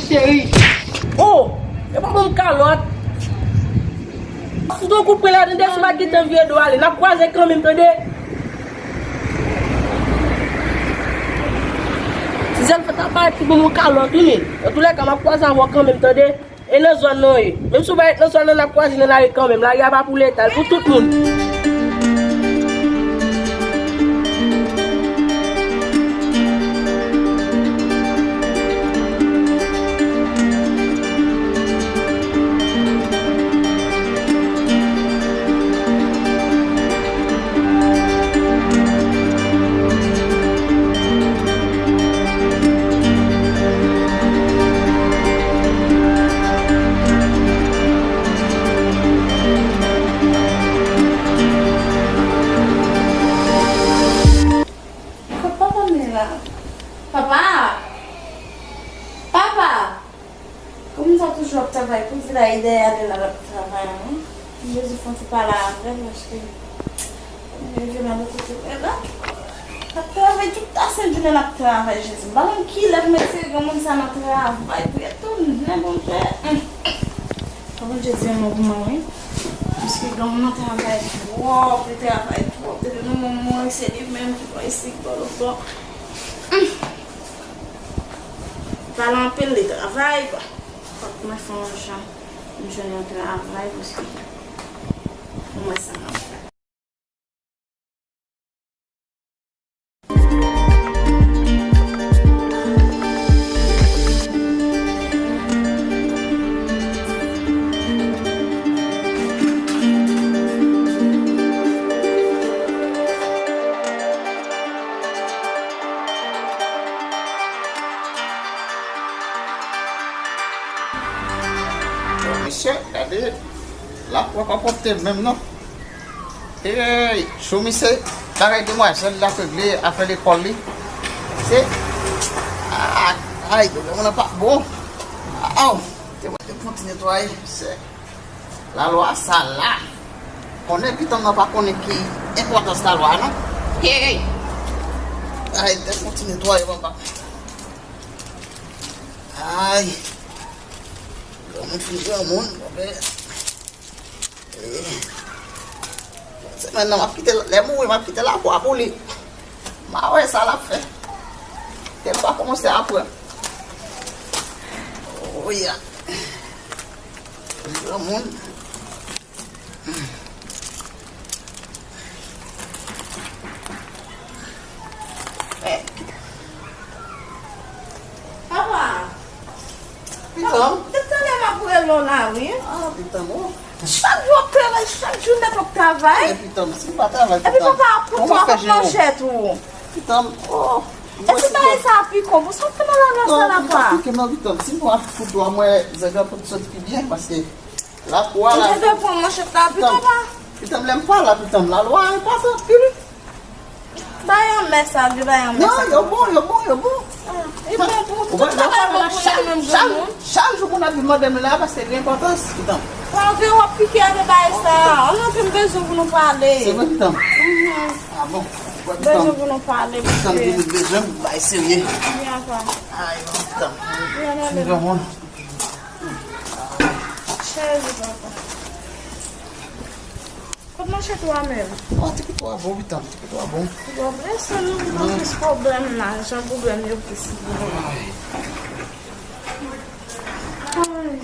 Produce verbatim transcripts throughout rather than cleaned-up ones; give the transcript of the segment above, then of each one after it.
Cheri. Oh! E pa bon kalòt. Fout yon kout pwen la, tande, si w pa gentan vire do ale, n ap kwaze kanmenm, tande. Si sèl fè ta parèt ki bon yon kalòt, wi, men. Nan toulèka, m ap kwaze avè w kanmenm, tande. E nan zòn nan, wi. Menm si w pa ret nan zòn nan, n ap kwaze nan lari kanmenm. Lari a pa pou Leta, l pou tout moun. Kot papa m ye la? Papa! Papa! Kòm sa toujou ap travay, pou di la e dèyè Adela l ap travay, wi. M bezwen fè yon ti pale avè l, paske m leve m ale kote mwen la. L ap travay tout la sent jounen, l ap travay, Jezi. M pa konn kilè pou m eseye granmoun sa nan travay, pou y ap tounen, Bondye. Hum. Fò Bondye di yon mo pou mwen, wi. Paske granmoun nan travay twòp, li travay twòp. Depi nou moman, se li menm ki pran isi, ki pran lòt bò. Hum. Pale anpil, li travay, bon. Fòk mwen fè yon jan, m jwenn yon travay, paske pou mwen sa nan fè. Bon, mesye, gade, lakou a pa pwòpte menm non. Ey, Choumi se bagay demwazèl la k regle afè lekòl li. Se, ah, ay, bagay mwen nan pa bon. Aw, te mwen te fon ti netwaye, se lalwa sa la. Konnen pitanm nan pa konnen ki enpòtans lalwa non. Ey, ay, te fon ti netwaye papa. Ay. Granmoun fin granmoun, bòbè. Eh. Semèn nan, m ap kite, lè m mouri, m ap kite lakou a pou li. M a wè sa l ap fè. Kè l pa kòmanse aprann. Oh, ya. Granmoun. Papa! Pitanm. Depi talè m ap rele w la, wi. Ah, pitanm, oh. Chak jou w ap travay, chak jou nèt w ap travay. Eh, pitanm, si m pa travay, pitanm. Epi papa ap pou twa, ap manchèt ou. Pitanm, oh. Epi bagay sa ap pi konpou, sa w fè nan lalwa sa la, papa? Non, pitanm, si m pa fout twa, mwen, zèg la pou soti pi byen, paske Lakou a la. Ou te pran manchèt la, pitanm, papa? Pitanm, lè m pa la, pitanm, lalwa enpòtan anpil. Bay anmè sa, vye bay anmè sa. Non, yo bon, yo bon, yo bon. Ah, e bon pou ou. Tout bagay bon pou nou menm granmoun. Chak jou moun ap vin mande m la, paske gen enpòtans, pitanm. Malgre w ap pike avè bagay sa, an nou vin bezwen pou nou pale. Se vre, pitanm. Mhm. Ah bon. Bezwen pou nou pale, pitanm, pitanm, gen bezwen, bagay serye. Ay, pitanm. Vin granmoun. Cheri papa. Kot manchèt ou a menm? Oh, ti pito a bon, pitanm, ti pito a bon. Bon, blese nou, nou plis pwoblèm la, jan pwoblèm yo plis gwo. Ay. Ay.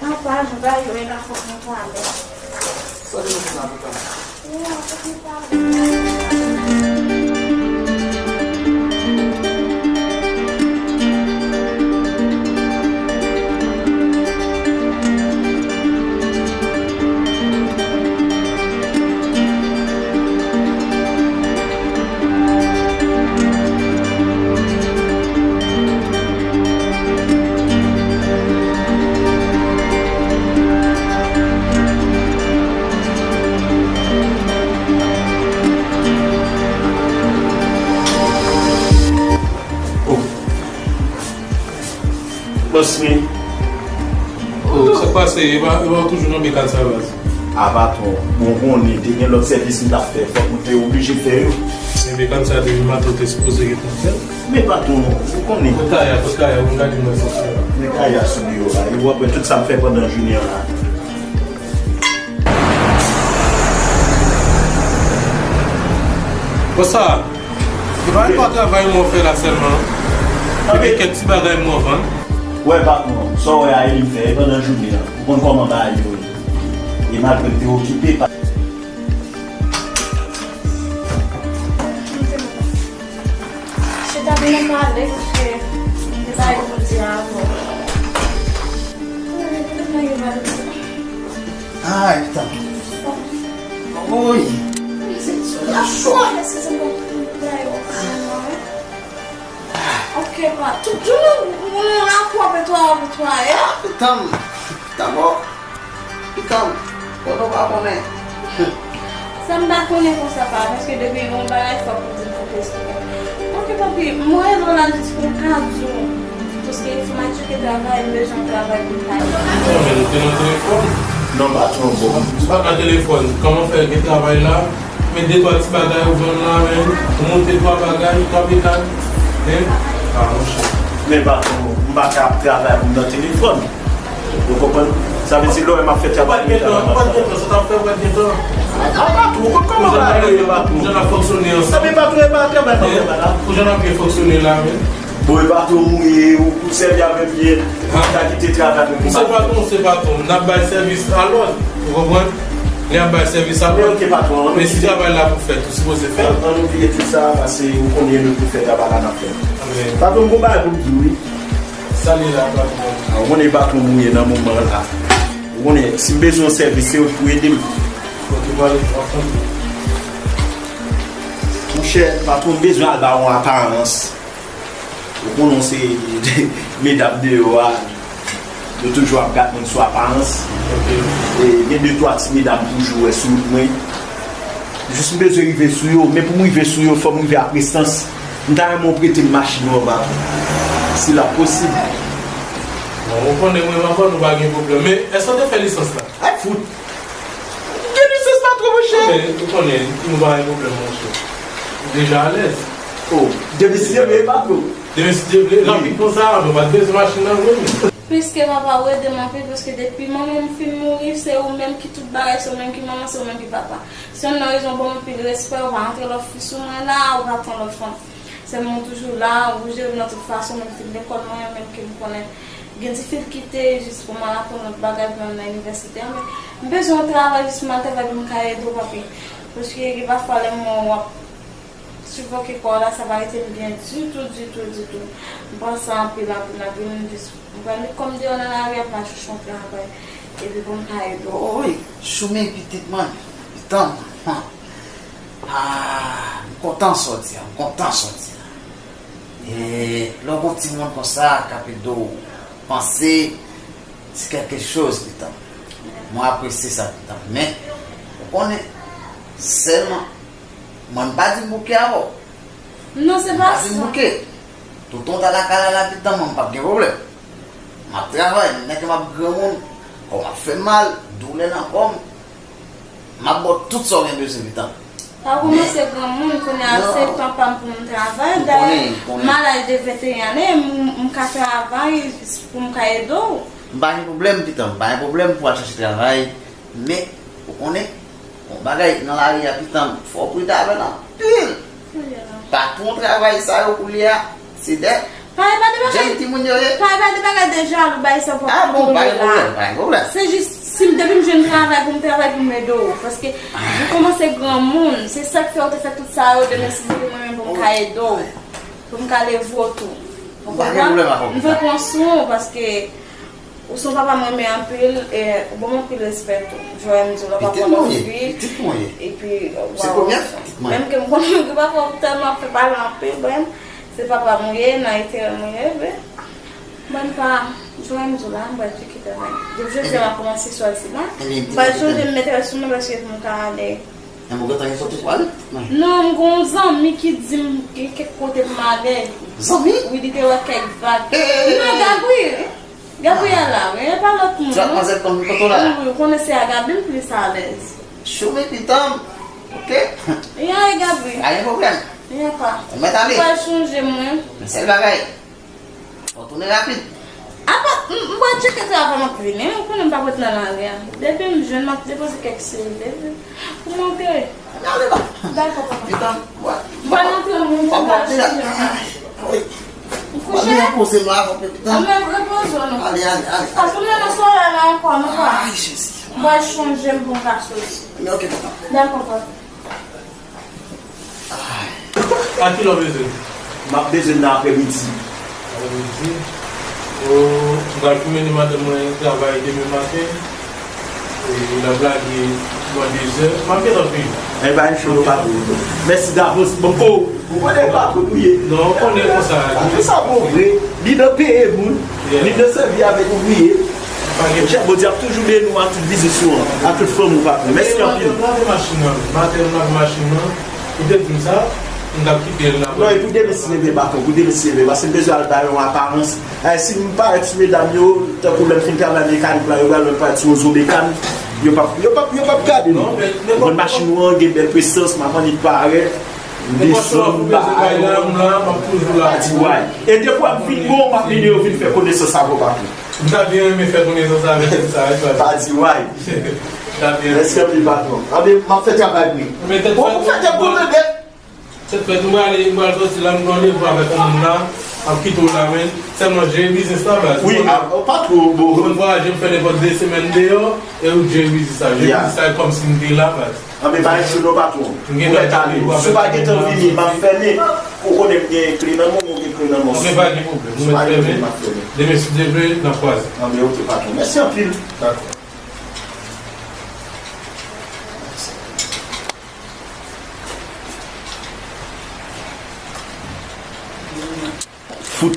Papa, jan bagay yo ye la, fòk nou pale. Sa li mete la, pitanm? Oh. Bòs mwen. Oh, sa k pase? E pa, e pa toujou nan mekal sa, baz? A, patwon, bon, konnen, te gen lòt sèvis m t ap fè, fòk mwen te oblije fè yo. Ebyen, kòm sa depi maten ou te sipoze gentan fè l. Men patwon, ou konnen. Kot kay a, kot kay a, ou gade mwen sa fè. Men kay a sou deyò la. E w ap wè tout sa m fè pandan jounen an la. Konsa, se pa yon travay mwen fè la sèlman. Epi kèk ti bagay mwen vann. Wè patwon, sa w wè a e li m fè, e pandan jounen an. Ou konn kòman bagay yo ye. E malgre m te okipe, pa Chita byen pale, paske m gen bagay pou m di avè w. Ay, tan. Oy. Eskize m, eskize m, eskize m. Ok, pa. Tout jounen, mwen la pou apetwa, apetwa, e? Tan, tan, bon. Pitan, kote w pa konnen? Sa m pa konnen konsa pa, paske depi yon bagay fòk ou di m pou te esplike. Ok, papi, mwen rele w la jis pou m ka di w, paske fò m al tcheke travay, m bezwen travay pou m pa. Non, men nou te nan telefòn. Non, patwon, bon. Ou pa nan telefòn, kòman fè gen travay la? Men de twa ti bagay ou vann la, men ou monte twa bagay, twa petad. Hein? Ah, monchè. Men patwon, m pa ka ap travay pou m nan telefòn. Ou konprann? Sa vle di lè w wè m ap fè travay pou m ta nan patwon. Ou pa t gen tan, ou pa t gen tan, sa t ap fè ou pa t gen tan. A patwon, ou konn kòman bagay yo ye patwon. Jan n ap fonksyone ansanm. Sa vle patwon e pa travay, pa travay la. Pou jan n ap byen fonksyone la, men. Bon, e patwon mouye, ou, ou sèvi avè m byen, ou ta kite travay pou m. Ou se patwon, ou se patwon. N ap bay sèvis a lòd. Ou konprann? Lè y ap bay sèvis a lòd. Ok, patwon, men si travay la pou fèt, ou sipoze fè l. Ann, ann oubliye tout sa, paske ou konnen nou pou fè travay la n ap fè. Patwon, m gon bagay pou m di w, wi. Sa li la, patwon? A, ou konnen patwon mouye nan moman la. Ou konnen, si m bezwen yon sèvis, se ou k pou ede m. Kote pale, w ap tande. Monchè, patwon, m bezwen al ba w yon aparans. Ou konnen se medam deyò a, yo toujou ap gad moun sou aparans. Ok. E gen de twa ti medam toujou wè sou wout mwen. Jis m bezwen rive sou yo, men pou m rive sou yo, fò m rive a Prestans. M ta renmen w prete m machin ou an, patwon, si l ap posib. Bon, ou konnen mwen ankò nou pa gen pwoblèm. Men, èske w te fè lisans la? Ay, fout! Gen lisans patwon, monchè! Men, ou konnen, nou pa gen pwoblèm, monchè. Ou deja alèz. Oh, depi si Dye vle, patwon. Depi si Dye vle, rapid konsa, nou pa t bezwen machin nan vre. Piske papa ou ede m anpil, paske depi manman m fin mouri, se ou menm ki tout bagay, se ou menm ki manman, se ou menm ki papa. Se youn nan rezon ban m anpil respè, ou pa antre lòt fi sou mwen la, ou pa pran lòt fanm. Sèlman ou toujou la, ou jere m nan tout fason, menm fin lekòl mwen, menm ke m konnen gen difikilte, jis pou m al aprann lòt bagay pou m al nan inivèsite a, men m bezwen yon travay jis pou m al travay pou m ka ede w, papi. Paske gen pafwa lè m wè w ap sifoke kò w la, sa pa rete m byen ditou, ditou, ditou. M panse anpil, anpil, anpil, m jis, m pral met kò m deyò nan lari a pou m al chèche yon travay. Epi pou m ka ede w. Oy, Choumi pitit mwen, pitan mwen. Ah, m kontan sa w di a, m kontan sa w di a. E, lè w gon timoun konsa k ap ede w panse, se kèlke choz, pitan. Mwen apresye sa, pitan. Men, ou konnen, sèlman, mwen m pa di m bouke avè w. Non, se pa sa. M pa di m bouke. Toutan w ta lakay la, la, pitan, mwen m p ap gen pwoblèm. M ap travay, menm lè ke m ap granmoun, kò m ap fè m mal, doulè nan kò m. M ap ba w tout sa w gen bezwen, pitan. Pa kòmanse granmoun, kounye a se tan pa m pou m travay. Dayè, m al laj de venteyen ane, m, m ka travay pou m ka ede w. M pa gen pwoblèm, pitan, m pa gen pwoblèm pou w al chèche travay. Men, ou konnen, yon bagay nan lari a, pitan, fò w pride avè l anpil. Patwon travay sa yo koulye a, se de jèn timoun yo ye. Pale pa de bagay de jalou, bay sa w ap konnen la. Ah bon, pa gen pwoblèm, pa gen pwoblèm. Se jis, si m depi m jwenn travay pou m travay pou m ede w. Paske ou kòmanse granmoun, se sa k fè w te fè tout sa yo, demen si se te mwen menm pou m ka ede w, pou m ka leve w tou. Ou konprann? M vle pran swen w paske ou se yon papa mwen renmen anpil, e ou ban m anpil respè tou. Jan w di w la, papa w la fi. Pitit mwen ye. Epi, waw. Se premyè pitit mwen. Menm ke m konnen ke papa w tèlman ap fè pale anpil, bon, se papa m ou ye, nan enterè m ou ye, men mwen pa, jan w di w la, m pral tcheke travay. Depi jodi a, m ap kòmanse sòti la. M pral chanje m mete sou mwen paske pou m ka ale. Enben, ou gentan gen kote pou ale? Non, m gen yon zanmi ki di m gen kèk kote pou m ale. Zanmi? Wi, li te wè kèk vag. Non, Gabriel. Gabriel la, wi, e pa lòt moun, non. Ti matmwazèl konn kote w la? Wi, wi, ou konnen se a Gabi m plis alèz. Choumi pitan m, ok? Ya, e Gabi. Pa gen pwoblèm. Epa. Ou mèt ale. Ou pral chanje mwen. Men sèl bagay, fò w tounen rapid. Apa, m, m pral tcheke travay m ap vini. Ou konnen m pa ret nan lari a. Depi m jwenn, m ap depoze kèk C V pou m antre. Men ale la. Dakò, papa. Pitan, m pral, m pral antre, mwen, m pral chanje. Wi. M kouche. Mwen poze m la, pitan. Mwen repoze w, non. Ale, ale, ale. Paske m nan solèy la ankò, non, papa. Ay, Jezi. M pral chanje m pou m ka soti. Men ok, papa. Dakò, papa. A kilè w bezwen? M ap bezwen nan aprèmidi. Aprèmidi? O, m pral pou mennen madanm mwen travay demen maten. E, l ap lage bò dezè. M ap gentan vini. Men pa yon cho, patwon. Mèsi davans. Bon, o, ou konnen patwon nou ye. Non, ou konnen konsa. Patwon sa bon vre. Li nan peye moun. Yeah. Li nan sèvi avèk ouvriye. Monchè, Bondye ap toujou beni w ak tout biznis ou an, ak tout fanmi w, patwon. Mèsi anpil. Maten, m lave machin nan. Maten, m lave machin nan. Ou te di m sa, m t ap kite l la. Non, e pou demen si Dye vle, patwon, pou demen si Dye vle, paske m bezwen al bay yon aparans. Eh, si m parèt sou medam yo, tankou lè m fin travay mekanik la, yo pral wè m parèt sou yon zo bekàn, yo p ap, yo p ap, yo p ap gade m. Non, men, men bon, machin ou an gen bèl prestans, m ap annik parèt, m desann, m bay yon. Pa di way. E depi w ap vin bon, m ap vin, yo vin fè konesans avè w, patwon. M ta byen renmen fè konesans avèk tèt sa, wi, patwon. Pa di way. M ta byen renmen. Mèsi anpil, patwon. Anben, m ap fè travay pou li. Bon, ou fè tèt kontan nèt. Tèt fèt, m prale, m pral sòti la, m gen randevou avèk yon moun la, m ap kite w la, men. Sèlman jere biznis la, baz. Wi, a, pa twò, bon. Ou konn vwayaje, m fè nenpòt de semèn deyò, e ou jere biznis la. Jere biznis la, e kòmsi m te la, baz. Anben, pa enkyete w non, patwon. Ou mèt ale. Si w pa gentan vini, m ap fèmen. Ou konnen m gen kle nan men w, ou gen kle nan men w. Anben, pa gen pwoblèm. Si w pa gentan vini, m ap fèmen. Demen, si Dye vle, n ap kwaze. Anben, ok, patwon. Mèsi anpil. Dakò. Fout.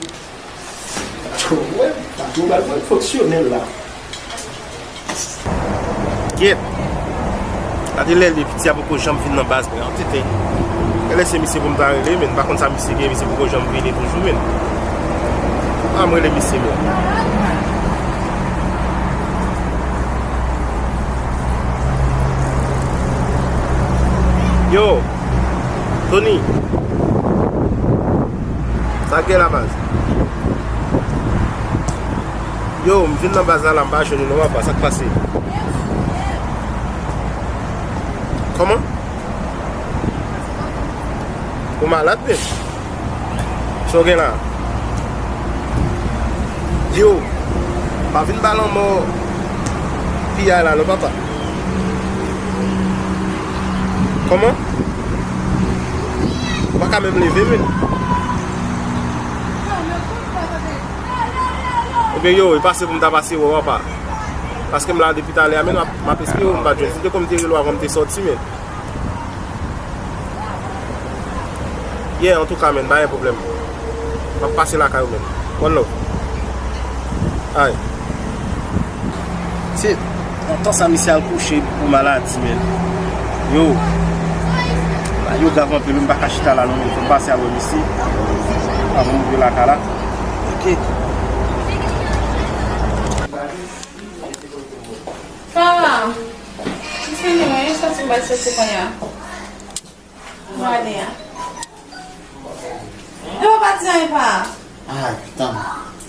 Wè, patwon pral pran fonksyonèl la. Gyèt. Gade lè li piti a poko janm vin nan baz mwen. An tete. Gade se misye pou m ta rele, men m pa konn sa misye gen, misye poko janm vini toujou, men. A, m rele misye, men. Yo, Tony. Sa k gen la, baz? Yo, m vin nan baz la, la, m pa jwenn ou non, papa. Sa k pase? Kòman? Ou malad, men? Sa w gen la? Yo, pa vin ba lanmò piyay la non, papa. Kòman? Ou pa ka menm leve, men. Ebyen, yo, e pase pou m ta pase wè w, papa. Paske m la depi talè a, men m ap, m ap espere w, m pa t jwenn. Si m te konn m te rele w avan m te sòti, men. Yeah, antouka, men, pa gen pwoblèm. M ap pase lakay ou, men. One love. Ay. Se nan tan sa misye al kouche pou maladi, men. Yo. Yo grav anpil, m pa ka chita la, non, men. Fò m pase al wè misye. Avan m rive lakay la. Ok. Kara, m fini, wi. Soti, m pral soti kounye a. Mwen ale a. E w pa di anyen, pa? Ay, pitanm.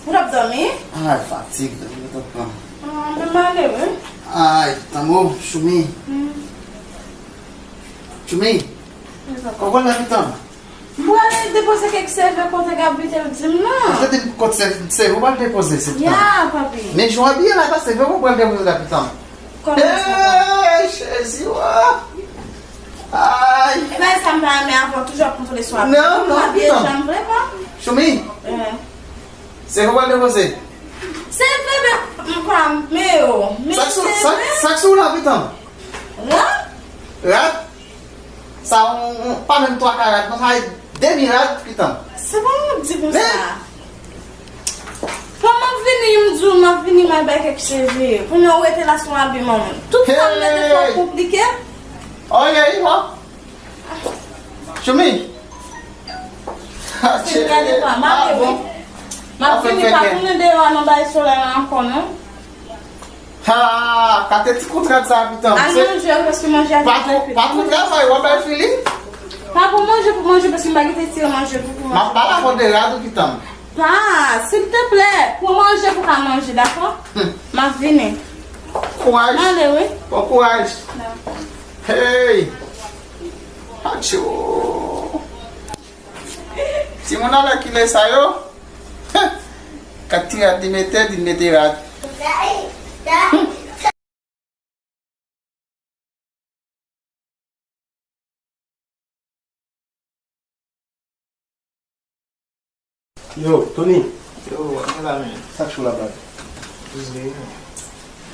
Ou t ap dòmi? Ay, fatig, dòmi t ap pran m. Ah, men m ale, wi. Ay, pitanm, o, Choumi. Hmm. Choumi. Kòkòt la, pitanm. M prale depoze kèk sèvè kote k abite l di m nan. Ou te di m kot sè-, sèvè w pral depoze, se pitanm. Ya, papi. Men jan w abiye la, pa sèvè w pral depoze la, pitanm. Kòman sa va? Hey, Jezi, wa. Ay. E bagay sa m pa renmen avan, toujou ap kontrole sou abiye. Non, non, pitanm. Abiye jan m vle, pa? Choumi. Eh. Sèvè w pral depoze. Sèvè, men, m pa, men yo, men sèvè. Sa k sou, sa, sa k sou la, pitanm? Rat? Rat? Sa, on, on, pa menm twa ka rat, non, sa e demi rat, pitanm. Se pa moun di konsa. Men. Bon, m ap vini, m di w, m ap vini, m al bay kèk sèvè. Kounye a ou rete la sou abiman. Tout sa m mete fò konplike. Oye, Ivo. Choumi. Fin gade pa, m ale, wi. M ap vini, pa tounen deyò a nan bay solèy la ankò, non. Ha, kate ti kontrad sa, pitanm. Al manje, paske manje a vin trè kwit. Patwon travay, w ap bay fili? Pa pou manje, pou manje, paske m pa gen ti manje pou, pou manje. M ap pale avè w de rad ou ki tann. Pa, silteplè, pran manje pou ka manje, dakò? Hmm. M ap vini. Kouraj. M ale, wi. Bon kouraj. Dakò. Hey! Atchou! Timoun alèkile sa yo. Kat ti rad li mete, li mete rad. Yo, Tony. Yo, antre la, men. Sa k cho la, baz? Jis veye, men.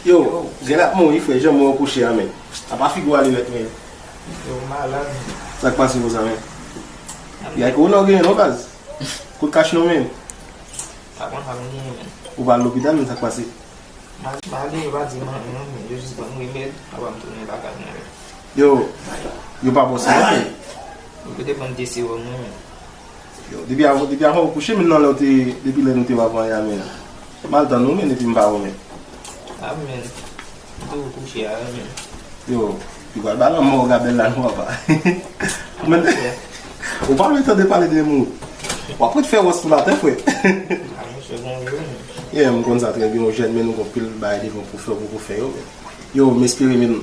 Yo, gen la mouri, frè, jan mwen kouche a, men. Apa figi w ale nèt, men. Yo, malad, men. Sa k pase konsa, men? Yay kowona w genyen, non, baz? Kout kach non, men. Pa konn sa m genyen, men. Ou pa al lopital, men, sa k pase? M al, m ale, yo pa di m anyen non, men yo jis ban m remèd, apa m tounen lakay mwen. Yo, yo pa bon sa non, men. Yo te ban m de sewòm non, men. Yo, depi avan, depi avan ou kouche, men nan lè ou te, depi lè nou te pa pran ya, men. M al tann ou, men, epi m pa wè, men. A, men. M toujou kouche a, men. Yo, yo pral ba lanmò Gabèl la non, papa. Men, ou pa vle tande pale de moun. W ap ret fè wòs sou latè, frè. A, monchè, bon, wi, men. Yeah, m konn sa trè byen, ou jèn, men nou gon pil bagay devan pou fè, pou, pou fè yo, men. Yo, m espere, men,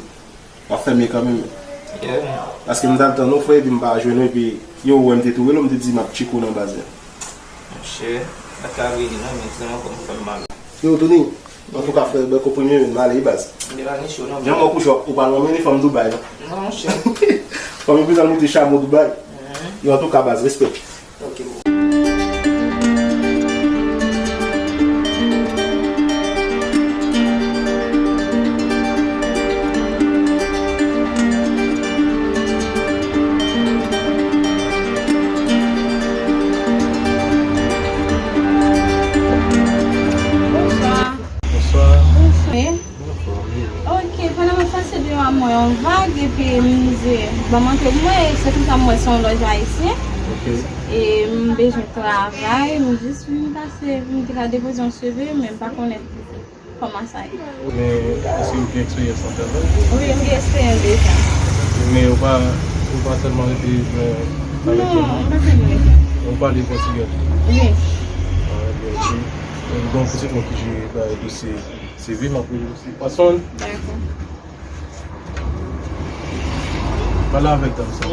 w ap fè mye kanmenm, men. Yeah, men. Paske m t al tann ou, frè, epi m pa jwenn ou, epi yo, ou wè m te tou rele w, m te di m ap tcheke w nan baz la. Monchè, pa ka vini non, men tèlman kò m fè m mal. Yo, Tony, antouka, frè, bèk konprime, men, m ale, wi, baz. M te pa gen cho non. Jan mwen kouche, ou pa nan men fanm Dubai non. Non, monchè. Fanm yo bezwen moute chamo Dubai. Mhm. Yo, antouka, baz, respè. Ok, bro. Bonswa. Bonswa. Bonswa. Anfòm, wi. Ok, pandan m ap pase deyò a, m wè yon vag, epi m di, ban m antre pou mwen, e se konsa m wè se yon lòj ayisyen. Ok. E m bezwen travay, m jis vin pase, m te ka depoze yon C V, men m pa konnen kòman sa ye. Men, èske ou gen eksperyans nan travay? Wi, m gen eksperyans deja. Men ou pa, ou pa sèlman rete jwenn avèk yo, non? Non, m pa sèlman rete. Ou pale pòtigè tou? Wi. Ah, ok, ok. Bon, pou se mwen ki jere bagay dosye C V, m ap rele dosye. Watson? Dakò. Pale avèk dam sa.